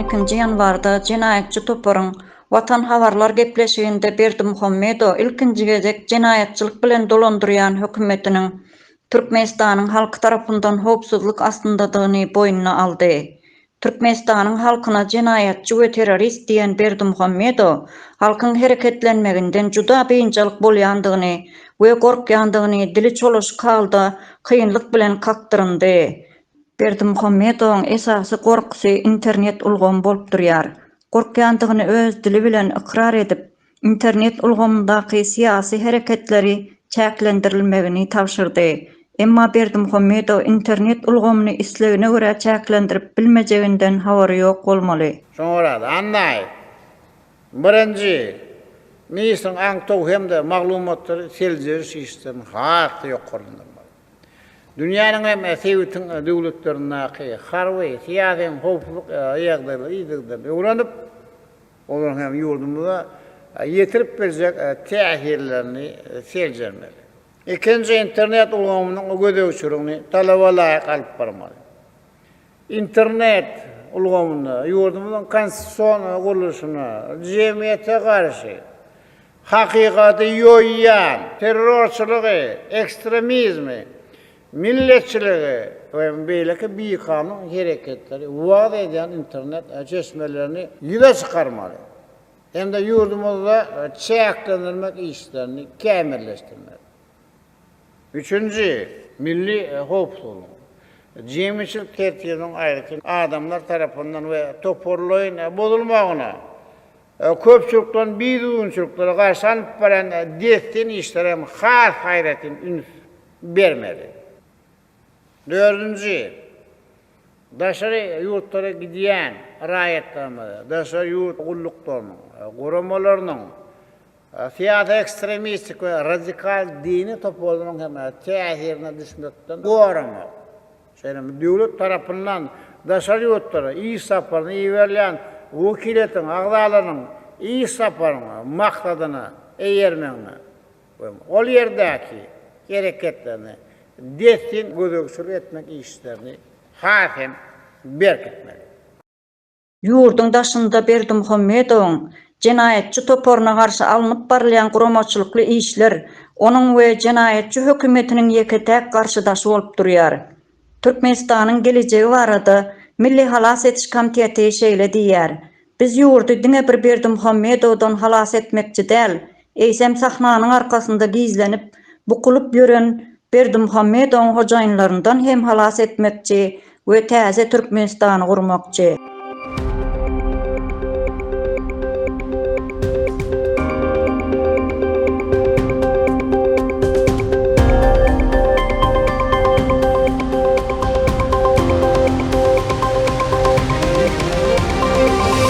22-nji ýanwarda jenaýatçy toparyň Watan habarlar gepleşiginde Berdimuhamedow ilkinji gezek jenaýatçylyk bilen dolandyrýan hökümetiniň Türkmenistanyň halky tarapyndan howpsuzlyk astyndadygyny boýnuna aldy. Türkmenistanyň halkyna jenaýatçy we terrorist diýen Berdimuhamedow halkyň hereketlenmeginden juda biynjalyk bolýandygyny we gorkýandygyny dili çolaşyk halda kynlyk bilen kakdyryndy. Berdimuhamedowyň esasy gorkusy internet ulgamy bolup durýar. Gorkýandygyny öz dili bilen ykrar edip, internet ulgamyndaky syýasy hereketleri çäklendirilmegini tabşyrdy. Emma Berdimuhamedow internet ulgamyny islegine görä çäklendirip bilmejeginden habary ýok bolmaly. Şoňa görä-de, Annaýew birinji ministriň aňtaw hem-de maglumatlary seljeriş işlerini has-da ýokarlandyrmaly. Dünýäniň hem sebitiň döwletlerindäki harby, syýasy hem howpsuzlyk ýagdaýlary yzygiderli öwrenip, olaryň hem ýurdumyza ýetirip biljek täsirlerini seljermeli. Ikinji, internet ulgamynyň gözegçiligini talaba laýyk alyp barmaly. Internet ulgamynda ýurdumyzyň konstitusion gurluşyna, jemgyýete garşy hakykaty ýoýýan terrorçylygy, ekstremizmi, milletçiligi we beýleki bikanun hereketleri wagyz edýän internet çeşmelerini ýüze çykarmaly hem-de ýurdumyzda çäklendirmek işlerini kämilleşdirmeli. Üçünji, milli howpsuzlygyň, jemgyýetçilik tertibiniň aýratyn adamlar tarapyndan we toparlaýyn bozulmagyna, köpçülikleýin bidüzgünçiliklere garşy alnyp barýan dessin işlere hem has aýratyn üns bermeli. Dördünji, daşary ýurtlara gidýän raýatlarymyzy daşary ýurt gulluklarynyň, guramalarynyň, Syýasy ekstremistik we radikal dini toparlaryň hem täsirine düşmekden goramak, şeýle hem döwlet tarapyndan daşary ýurtlara iş saparyna iberilýän wekiliýetiň agzalarynyň iş saparynyň maksadyna eýermegine we ol ýerdäki hereketlerine dessin gözegçilik etmek işlerini has hem berkitmeli. Ýurduň daşynda Berdimuhamedowyň jenaýatçy toparyna garşy alnyp barylýan guramaçylykly işler onuň we jenaýatçy hökümetiniň ýeke-täk garşydaşy bolup durýar. Türkmenistanyň gelejegi barada Milli halas ediş komiteti şeýle diýýär, Biz ýurdy diňe bir Berdimuhamedowdan halas etmekçi däl, eýsem sahnanyň arkasynda gizlenip, bukulyp ýören Berdimuhamedowyň hojaýynlaryndan hem halas etmekçi we täze Türkmenistany gurmakçy.